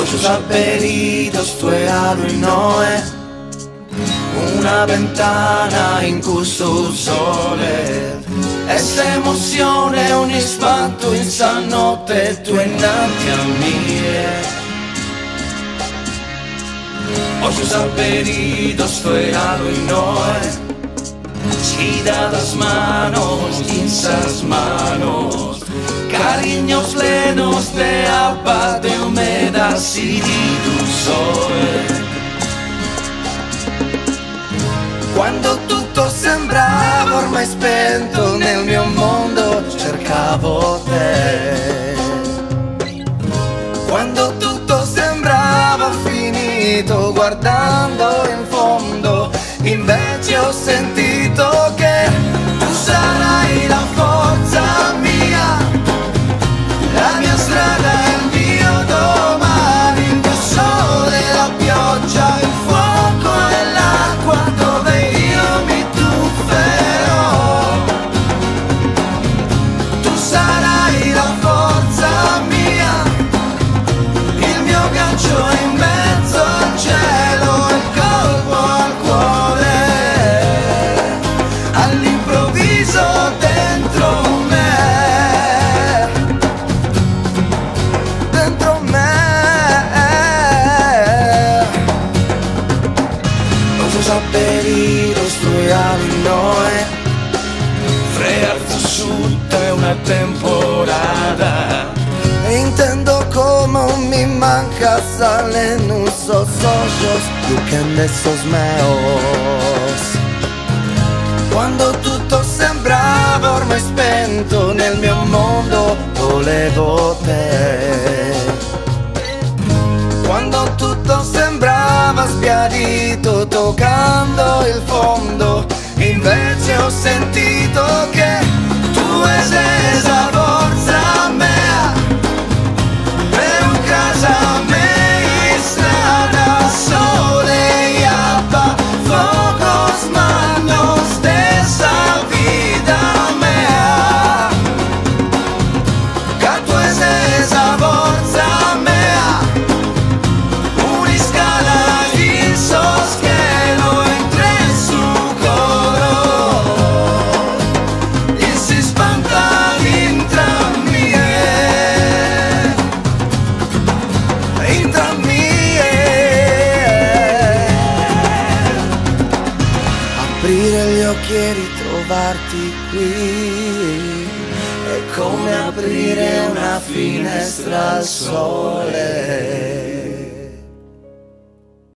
Ojos aberidos tue 'alu innoe Una bentana in custu sole Est emozione un'ispantu in sa notte tue innanti a mie Ojos aberidos tue 'alu innoe Ischidadas manos in sas manos Carignos lenos de abba deo meda sididu soe Quando tutto sembrava ormai spento nel mio mondo cercavo te Quando tutto sembrava finito guardando in fondo invece ho sentito che tu sarai la forza mia la mia strada e il mio domani il mio sole, la pioggia, il fuoco e l'acqua dove io mi tufferò tu sarai la forza mia il mio gancio in mezzo al cielo il colpo al cuore all'improvviso dentro me dentro me Ojos aberidos tue 'alu innoe Frearzu sutta 'e una temporada Intendo como mi mancat s'alenu sos ojos luchende sos meos Quando tutto sembrava ormai spento nel mio mondo volevo te Quando tutto sembrava sbiadito toccando il fondo invece ho sentito che tue ses sa forza mea Per un cras me istrada sole e abba fogos mannos de sa vida mea Ca tue ses sa forza mea Un'iscala in sos chelos intr'e su coro In s'ispantadu intr'a mie Intr'a mie Aprire gli occhi e ritrovarti qui È come aprire una finestra al sole.